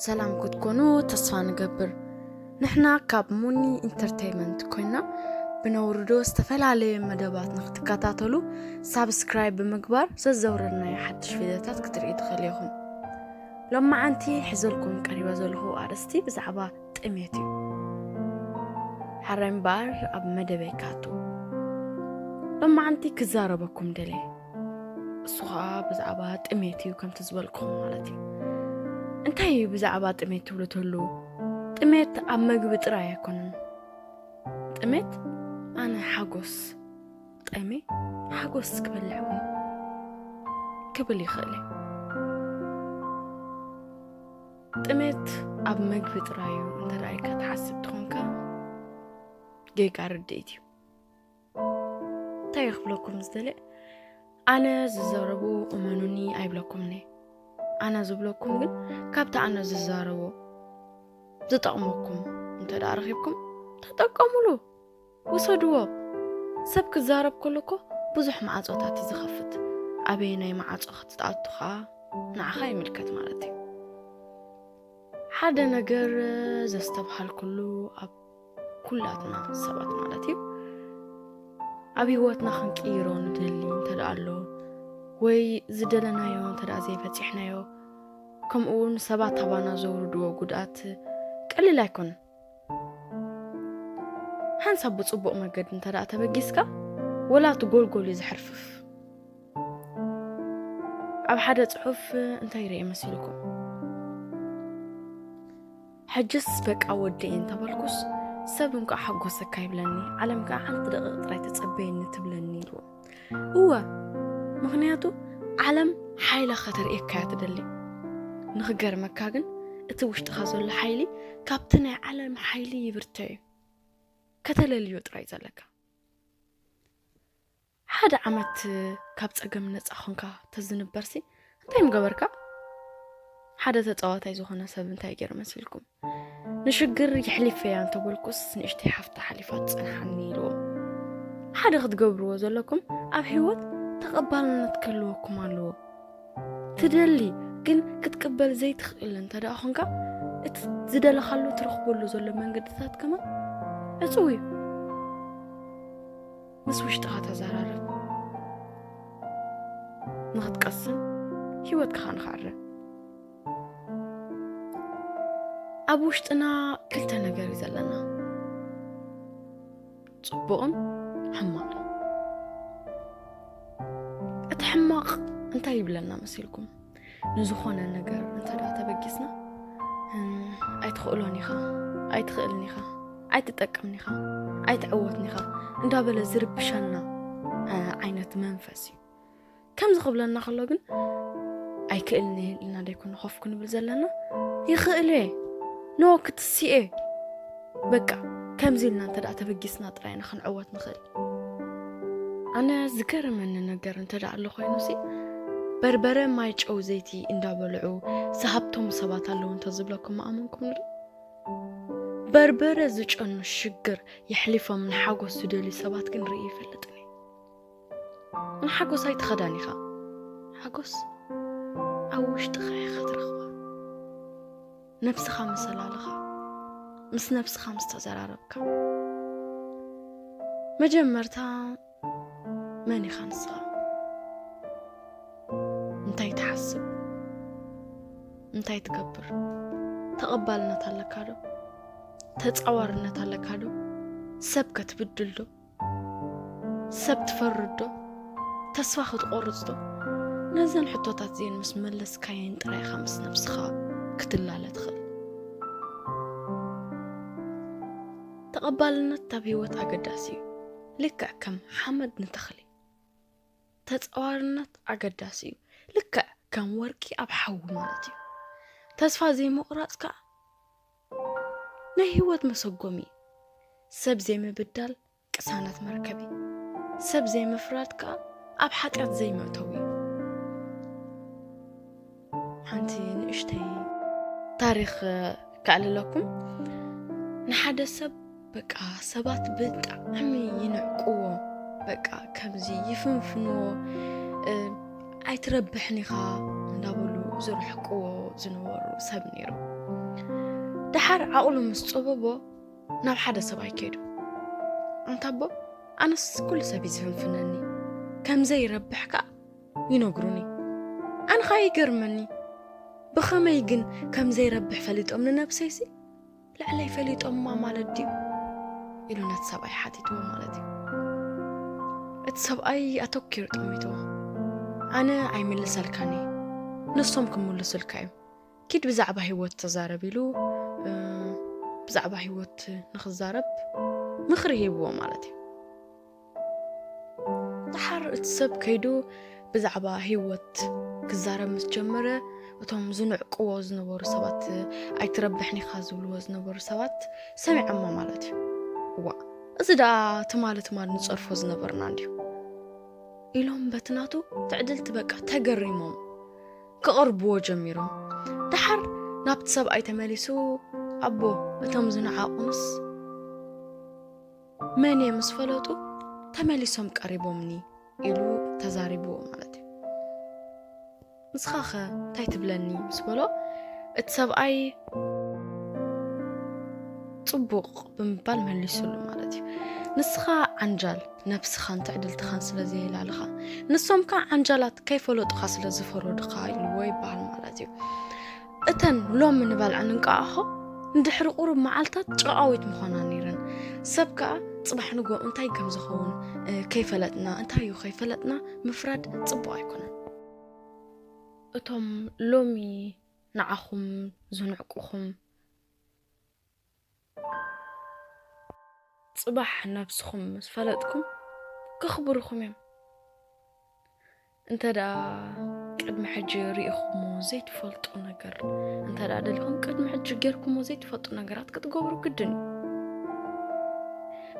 ሰላም ክትኮኑ ተስፋ ንገብር። ንሕና ካብ ሙኒ ኢንተርቴይመንት ኮይና ብነውርዶ ዝተፈላለየ መደባት ንክትከታተሉ ሳብስክራይብ ብምግባር ዘዘውረድናዮ ሓድሽ ቪድዮታት ክትርኢ ትኽእሉ ኢኹም። ሎማዓንቲ ሒዘልኩም ቀሪበ ዘለኹ ኣርእስቲ ብዛዕባ ጥሜት እዩ። ሓራይ እምበኣር ኣብ መደበይ ካቱ። ሎማዓንቲ ክዛረበኩም ደልየ። እሱ ኸኣ ብዛዕባ ጥሜት እዩ፣ ከምቲ ዝበልኩኹም ማለት እዩ። እንታይ እዩ ብዛዕባ ጥሜት ትብሉ ተሉ? ጥሜት ኣብ መግቢ ጥራይ ኣይኮነን። ጥሜት ኣነ ሓጎስ ጠሜ ሓጎስ ክበልዕ እውን ክብል ይኽእል እዩ። ጥሜት ኣብ መግቢ ጥራይ እዩ እንተ ደኣ ኢልካ ትሓስብ ትኾንካ ጌጋ ርድኢት እዩ። እንታይ ክብለኩም ዝደልየ? ኣነ ዝዛረቦ እመኑኒ ኣይብለኩምን እየ። ኣነ ዝብለኩም ግን ካብቲ ኣነ ዝዛረቦ ዝጠቕመኩም እንተ ደኣ ረኺብኩም ተጠቀሙሉ፣ ውሰድዎ። ሰብ ክዛረብ ከሎ እኮ ብዙሕ ማዕጾታት እዩ ዝኸፍት። ኣበየናይ ማዕጾ ክትኣቱ ኸኣ ንዓኻ ይምልከት ማለት እዩ። ሓደ ነገር ዘስተብሃልኩሉ ኣብ ኩላትና ሰባት ማለት እዩ ኣብ ህይወትና ክንቅይሮ ንደሊ እንተ ደኣ ኣሎ ወይ ዝደለናዮ እንተ ደኣ ዘይበጺሕናዮ ከምኡ እውን ሰባት ኣባና ዘውርድዎ ጉድኣት ቀሊል ኣይኮነን። ሓንሳብ ብጽቡቕ መገዲ እንተ ደኣ ተበጊስካ ወላ እቲ ጎልጎል እዩ ዝሕርፍፍ። ኣብ ሓደ ጽሑፍ እንታይ ይርኢ መሲልኩም? ሕጅስ በቃ ወዲ እየ እንተበልኩስ ሰብ እንኳ ሓጎሰካ ይብለኒ፣ ዓለም ከኣ ሓንቲ ደቂቕ ጥራይ ተጸበየኒ ትብለኒ ኢልዎ። እወ፣ ምኽንያቱ ዓለም ሓይላ ከተርእየካ እያ ትደሊ። ንኽገርመካ ግን እቲ ውሽጥኻ ዘሎ ሓይሊ ካብቲ ናይ ዓለም ሓይሊ ይብርትዕ እዩ። ከተለልዮ ጥራይ ዘለካ። ሓደ ዓመት ካብ ጸገም ነጻ ኾንካ ተዝንበርሲ እንታይ ምገበርካ? ሓደ ተጻዋታይ ዝኾነ ሰብ እንታይ ገይሩ መሲልኩም? ንሽግር የሕሊፈያ እንተበልኩስ ንእሽተይ ሓፍታ ሓሊፋ ትጸንሓኒ ኢልዎም። ሓደ ክትገብርዎ ዘለኩም ኣብ ህይወት ተቐባልነት ክህልወኩም ኣለዎ። ትደሊ ግን ክትቅበል ዘይትኽእል እንተ ደኣ ኾንካ እቲ ዝደለኻሉ ትረኽበሉ ዘሎ መንገድታት ከማን ዕጹው እዩ። ምስ ውሽጥኻ ተዘራረብ። ንኽትቀስን ህይወትካ ንኽዕረ። ኣብ ውሽጥና ክልተ ነገር እዩ ዘለና። ጽቡቕን ሕማቕን። እቲ ሕማቕ እንታይ ይብለና መሲልኩም? ንዝኾነ ነገር እንተ ደኣ ተበጊስና እም፣ ኣይትኽእሎን ኢኻ፣ ኣይትኽእልን ኢኻ፣ ኣይትጠቅምን ኢኻ፣ ኣይትዕወትን ኢኻ እንዳበለ ዝርብሸና እ፣ ዓይነት መንፈስ እዩ። ከምዚ ክብለና ከሎ ግን ኣይክእልን እየ ኢልና ደይኮነ ኮፍ ክንብል ዘለና፣ ይኽእል እየ፣ ኖ ክትስኤ በቃ ከምዚ ኢልና እንተ ደኣ ተበጊስና ጥራይ ኢና ክንዕወት ንኽእል። ኣነ ዝገርመኒ ነገር እንተ ደኣ ኣሎ ኮይኑሲ በርበረ ማይ ጨው ዘይቲ እንዳበልዑ ዝሃብቶም ሰባት ኣለዉ እንተ ዝብለኩም ምኣመንኩም ዶ? በርበረ ዝጨኑ ሽግር የሕሊፎም ንሓጎስ ዝደልዩ ሰባት ግን ርኢ ይፈልጥን እየ። ንሓጎስ ኣይትኸዳን ኢኻ። ሓጎስ ኣብ ውሽጥኻ ኢኻ ትረኽባ። ነብስኻ ምስ ኣላለኻ፣ ምስ ነብስኻ ምስ ተዘራረብካ፣ መጀመርታ መን ኢኻ ንስኻ? እንታይ ትሓስብ? እንታይ ትገብር? ተቐባልነት ኣለካ ዶ? ተጻዋርነት ኣለካ ዶ? ሰብ ከትብድል ዶ? ሰብ ትፈርድ ዶ? ተስፋ ክትቆርጽ ዶ? ነዘን ሕቶታት እዚአን ምስ መለስካየን ጥራይ ኢኻ ምስ ነብስኻ ክትላለ ትኽእል። ተቐባልነት ኣብ ህይወት ኣገዳሲ እዩ። ልክዕ ከም ሓመድ ንተኽሊ። ተጻዋርነት ኣገዳሲ እዩ። ልክዕ ከም ወርቂ ኣብ ሓዊ ማለት እዩ። ተስፋ ዘይምቑራጽ ከኣ ናይ ህይወት መሰጎሚ እዩ። ሰብ ዘይምብዳል ቅሳነት መርከብ እዩ። ሰብ ዘይምፍራድ ከኣ ኣብ ሓጢኣት ዘይመእተዊ እዩ። ሓንቲ ንእሽተይ ታሪኽ ከዕልለኩም። ንሓደ ሰብ በቃ ሰባት ብጣዕሚ ይንዕቅዎ፣ በቃ ከምዚ ይፍንፍንዎ፣ እ፣ ኣይትረብሕን ኢኻ እንዳበሉ ዝርሕቅዎ ዝነበሩ ሰብ ነይሩ። ደሓር ዓቕሉ ምስ ጸበቦ ናብ ሓደ ሰብኣይ ከይዱ። ኣንታ ኣቦ፣ ኣነስ ኩሉ ሰብ እዩ ዝፍንፍነኒ፣ ከም ዘይረብሕ ከኣ ይነግሩኒ። ኣነ ኸኣ ይገርመኒ፣ ብኸመይ ግን ከም ዘይረብሕ ፈሊጦም ንነብሰይሲ ልዕለይ ፈሊጦማ ማለት ድዩ? ኢሉ ነቲ ሰብኣይ ሓቲትዎ ማለት እዩ። እቲ ሰብኣይ ኣተኪሩ ጠሚትዎ። ኣነ ኣይምልሰልካን እየ፣ ንሶም ክምልሱልካ እዮም። ኪድ ብዛዕባ ህይወት ተዛረብ ኢሉ፣ እ፣ ብዛዕባ ህይወት ንኽዛረብ ምኽሪ ሂብዎ ማለት እዩ። ደሓር እቲ ሰብ ከይዱ ብዛዕባ ህይወት ክዛረብ ምስ ጀመረ፣ እቶም ዝንዕቅዎ ዝነበሩ ሰባት፣ ኣይትረብሕን ኢኻ ዝብልዎ ዝነበሩ ሰባት ሰሚዖሞ ማለት እዩ። እዋ፣ እዚ ደኣ ትማሊ ትማሊ ንጸርፎ ዝነበርና እንድዩ ኢሎም በቲ ናቱ ትዕድልቲ በቃ ተገሪሞም ክቐርብዎ ጀሚሮም። ደሓር ናብቲ ሰብኣይ ተመሊሱ፣ ኣቦ፣ እቶም ዝነዓቑንስ መን እየ ምስ ፈለጡ ተመሊሶም ቀሪቦምኒ ኢሉ ተዛሪብዎ ማለት እዩ። ንስኻ ኸ እንታይ ትብለኒ ምስ በሎ፣ እቲ ሰብኣይ ጽቡቕ ብምባል መሊሱሉ ማለት እዩ። ንስኻ ዓንጃል ነብስኻን ትዕድልትኻን ስለ ዘየላለኻ፣ ንሶም ከኣ ዓንጃላት ከይፈለጡኻ ስለ ዝፈረዱኻ ኢልዎ ይበሃል ማለት እዩ። እተን ሎሚ ንበልዐን እንቋቑሖ ንድሕሪ ቁሩብ መዓልታት ጨቓዊት ምኾና ነይረን። ሰብ ከኣ ጽባሕ ንግሆ እንታይ ከም ዝኸውን፣ እ፣ ከይፈለጥና፣ እንታይ እዩ ከይፈለጥና ምፍራድ ጽቡቕ ኣይኮነን። እቶም ሎሚ ንዓኹም ዝንዕቁኹም፣ ጽባሕ ነብስኹም ምስ ፈለጥኩም ከኽብሩኹም እዮም። እንተ ደኣ ቅድሚ ሕጂ ርኢኹሞ ዘይትፈልጡ ነገር፣ እንተ ደኣ ደሊኹም ቅድሚ ሕጂ ጌርኩሞ ዘይትፈልጡ ነገራት ክትገብሩ ግድን እዩ።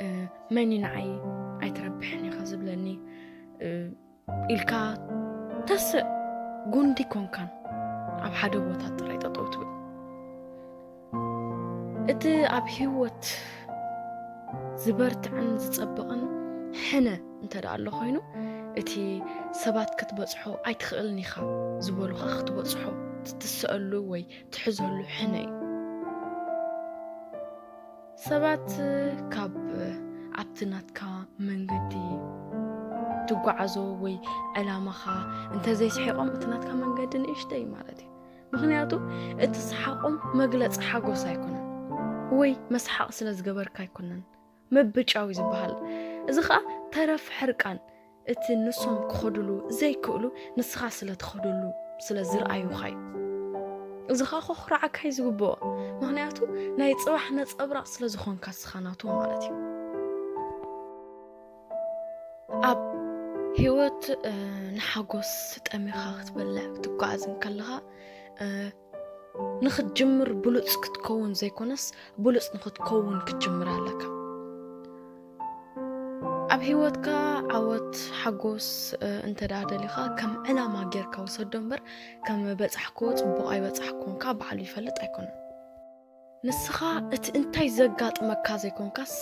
እ፣ መን እዩ ንዓይ ኣይትረብሕን ኢኻ ዝብለኒ? እ፣ ኢልካ ተስእ፣ ጉንዲ ኮንካን ኣብ ሓደ ቦታ ጥራይ ጠጠው ትብል። እቲ ኣብ ህይወት ዝበርትዕን ዝጸብቕን ሕነ እንተ ደኣ ኣሎ ኮይኑ፣ እቲ ሰባት ክትበጽሖ ኣይትኽእልን ኢኻ ዝበሉኻ ክትበጽሖ ትትስኣሉ ወይ ትሕዘሉ ሕነ እዩ። ሰባት ካብ ኣብቲ ናትካ መንገዲ ትጓዓዞ ወይ ዕላማኻ እንተ ዘይስሒቖም፣ እቲ ናትካ መንገዲ ንእሽተይ ማለት እዩ። ምኽንያቱ እቲ ሰሓቖም መግለጺ ሓጎስ ኣይኮነን ወይ መስሓቕ ስለ ዝገበርካ ኣይኮነን፣ ምብጫው ዝበሃል። እዚ ኸኣ ተረፍ ሕርቃን፣ እቲ ንሶም ክኸድሉ ዘይክእሉ ንስኻ ስለ ትኸደሉ ስለ ዝረኣዩኻ እዩ። እዚ ኸኣ ከኹርዓካ እዩ ዝግብኦ፣ ምኽንያቱ ናይ ጽባሕ ነጸብራቕ ስለ ዝኾንካ ንስኻ ናቱ ማለት እዩ። ኣብ ህይወት፣ እ፣ ንሓጎስ ጠሚኻ ክትበልዕ ክትጓዓዝ እንከለኻ፣ እ፣ ንኽትጅምር ብሉጽ ክትከውን ዘይኮነስ ብሉጽ ንኽትከውን ክትጅምር ኣለካ። ኣብ ህይወትካ ዓወት፣ ሓጎስ፣ እ፣ እንተ ደኣ ደሊኻ ከም ዕላማ ጌርካ ውሰዶ እምበር ከም በጻሕክዎ ጽቡቕ ኣይበጻሕክዎን ከኣ ባዕሉ ይፈልጥ ኣይኮነን። ንስኻ እቲ እንታይ ዘጋጥመካ ዘይኮንካስ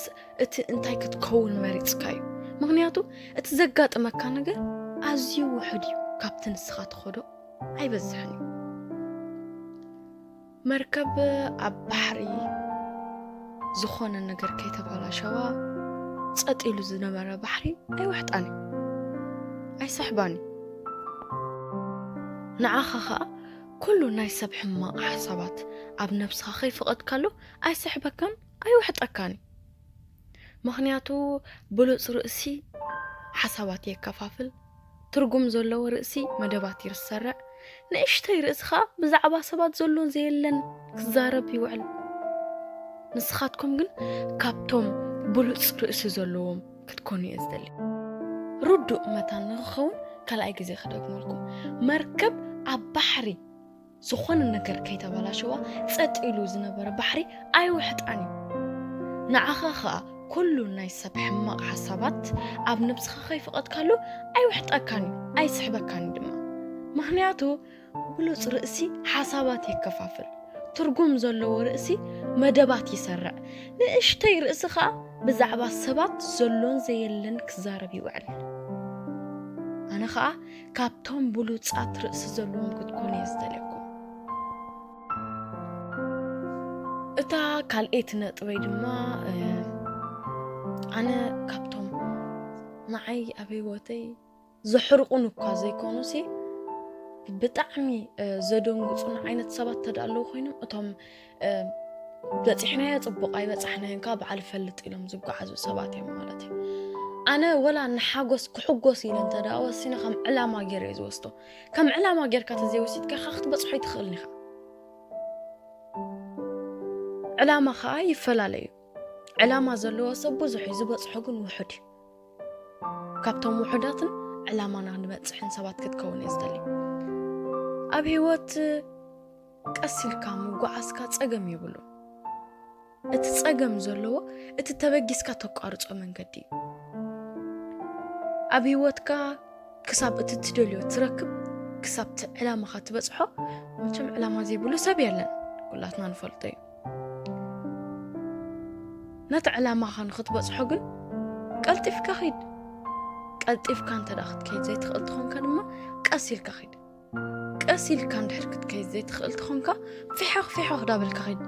እቲ እንታይ ክትከውን መሪጽካ እዩ። ምኽንያቱ እቲ ዘጋጥመካ ነገር ኣዝዩ ውሑድ እዩ፣ ካብቲ ንስኻ ትኸዶ ኣይበዝሕን እዩ። መርከብ ኣብ ባሕሪ ዝኾነ ነገር ከይተባላሸዋ ጸጥ ኢሉ ዝነበረ ባሕሪ ኣይውሕጣን እዩ፣ ኣይስሕባን እዩ። ንዓኻ ኸኣ ኩሉ ናይ ሰብ ሕማቕ ሓሳባት ኣብ ነብስኻ ከይፈቐድካሉ ኣይስሕበካን ኣይውሕጠካን እዩ። ምኽንያቱ ብሉጽ ርእሲ ሓሳባት የከፋፍል፣ ትርጉም ዘለዎ ርእሲ መደባት ይሰርዕ፣ ንእሽተይ ርእሲ ኸኣ ብዛዕባ ሰባት ዘሎን ዘየለን ክዛረብ ይውዕል። ንስኻትኩም ግን ካብቶም ብሉጽ ርእሲ ዘለዎም ክትኮኑ እየ ዝደሊ። ርዱእ መታን ንኽኸውን ካልኣይ ግዜ ክደግመልኩም፣ መርከብ ኣብ ባሕሪ ዝኾነ ነገር ከይተበላሸዋ ጸጥ ኢሉ ዝነበረ ባሕሪ ኣይውሕጣን እዩ። ንዓኻ ኸኣ ኩሉ ናይ ሰብ ሕማቕ ሓሳባት ኣብ ነብስኻ ከይፈቐድካሉ ኣይውሕጠካን እዩ፣ ኣይስሕበካን እዩ ድማ። ምኽንያቱ ብሉጽ ርእሲ ሓሳባት የከፋፍል፣ ትርጉም ዘለዎ ርእሲ መደባት ይሰርዕ፣ ንእሽተይ ርእሲ ኸኣ ብዛዕባ ሰባት ዘሎን ዘየለን ክዛረብ ይውዕል። ኣነ ኸኣ ካብቶም ብሉጻት ርእሲ ዘለዎም ክትኮኑ እየ ዝደልየኩም። እታ ካልኤት ነጥበይ ድማ ኣነ ካብቶም ንዓይ ኣብ ህይወተይ ዘሕርቑን እኳ ዘይኮኑሲ ብጣዕሚ ዘደንግፁን ዓይነት ሰባት ተዳ ኣለዉ ኮይኖም እቶም በፂሕናዮ ፅቡቕ ኣይበፃሕናዮን ከዓ በዓል ፈልጥ ኢሎም ዝጓዓዙ ሰባት እዮም ማለት እዩ። ኣነ ወላ ንሓጎስ ክሕጎስ ኢለ እንተ ደኣ ወሲነ ከም ዕላማ ገይረ እየ ዝወስዶ። ከም ዕላማ ጌርካ ተዘይወሲድካ ኢኻ ክትበፅሖ ኣይትኽእልን ኢኻ። ዕላማ ከዓ ይፈላለ እዩ። ዕላማ ዘለዎ ሰብ ብዙሕ እዩ ዝበፅሖ ግን ውሑድ እዩ። ካብቶም ውሑዳትን ዕላማና ንበፅሕን ሰባት ክትከውን እየ ዝደሊ። ኣብ ህይወት ቀስ ኢልካ ምጓዓዝካ ጸገም የብሉ። እቲ ጸገም ዘለዎ እቲ ተበጊስካ ተቋርጾ መንገዲ እዩ። ኣብ ህይወትካ ክሳብ እቲ ትደልዮ ትረክብ ክሳብ እቲ ዕላማኻ ትበጽሖ መቸም ዕላማ ዘይብሉ ሰብ የለን። ኩላትና ንፈልጦ እዩ። ነቲ ዕላማኻ ንኽትበጽሖ ግን ቀልጢፍካ ኺድ። ቀልጢፍካ እንተ ደኣ ክትከይድ ዘይትኽእል ትኾንካ ድማ ቀስ ኢልካ ኺድ። ቀስ ኢልካ እንድሕር ክትከይድ ዘይትኽእል ትኾንካ ፊሖኽ ፊሖኽ ዳበልካ ኺድ።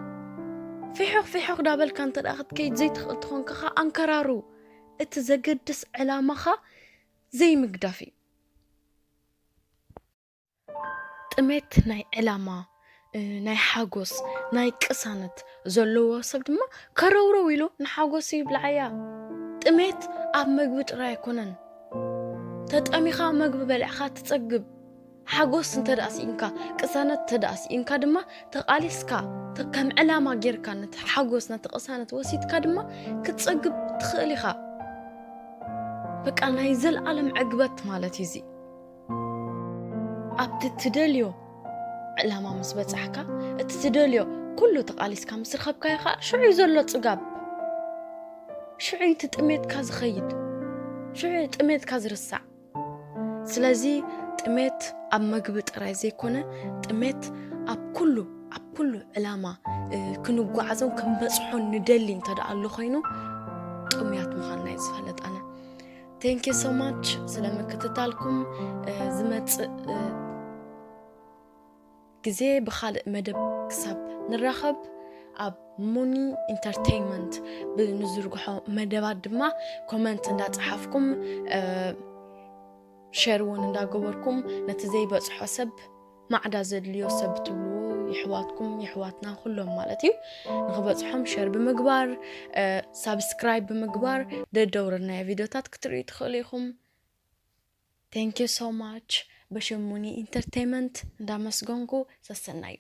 ፊሖኽ ፊሖኽ ዳበልካ እንተ ደኣ ክትከይድ ዘይትኽእል ትኾንካ ኸዓ ኣንከራሩ። እቲ ዘገድስ ዕላማኻ ዘይምግዳፍ እዩ። ጥሜት ናይ ዕላማ፣ ናይ ሓጎስ፣ ናይ ቅሳነት ዘለዎ ሰብ ድማ ከረውረው ኢሉ ንሓጎሱ ይብልዓያ። ጥሜት ኣብ መግቢ ጥራይ ኣይኮነን። ተጠሚኻ መግቢ በሊዕኻ ትጸግብ። ሓጎስ እንተ ደኣ ስኢንካ፣ ቅሳነት እንተ ደኣ ስኢንካ ድማ ተቓሊስካ፣ ተ-፣ ከም ዕላማ ጌርካ ነቲ ሓጎስ፣ ነቲ ቅሳነት ወሲድካ ድማ ክትጸግብ ትኽእል ኢኻ። በቃ ናይ ዘልኣለም ዕግበት ማለት እዩ እዚ። ኣብቲ ትደልዮ ዕላማ ምስ በጻሕካ፣ እቲ ትደልዮ ኩሉ ተቓሊስካ ምስ ረኸብካዮ ኸኣ ሽዑ እዩ ዘሎ ጽጋብ። ሽዑ እዩ እቲ ጥሜትካ ዝኸይድ። ሽዑ እዩ ጥሜትካ ዝርሳዕ። ስለዚ ጥሜት ኣብ መግቢ ጥራይ ዘይኮነ፣ ጥሜት ኣብ ኩሉ፣ ኣብ ኩሉ ዕላማ፣ እ፣ ክንጓዓዞን ክንበጽሖን ንደሊ እንተ ደኣ ኣሎ ኮይኑ፣ ጥሙያት ምዃንና እዩ ዝፈልጥ ኣነ። Thank you so much ስለ ምክትታልኩም። እ፣ ዝመጽእ፣ እ፣ ግዜ ብኻልእ መደብ ክሳብ ንራኸብ፣ ኣብ ሙኒ ኢንተርቴይንመንት ብንዝርግሖ መደባት ድማ ኮመንት እንዳጸሓፍኩም፣ እ፣ ሸር እውን እንዳገበርኩም ነቲ ዘይበጽሖ ሰብ ማዕዳ ዘድልዮ ሰብ ትብልዎ የሕዋትኩም የሕዋትና ኩሎም ማለት እዩ ንኽበጽሖም ሸር ብምግባር፣ እ፣ ሳብስክራይብ ብምግባር ደደውርናዮ ቪድዮታት ክትርእዩ ትኽእሉ ኢኹም። Thank you so much። በሽም ሙኒ ኢንተርቴይንመንት እንዳመስገንኩ ሰሰናዩ።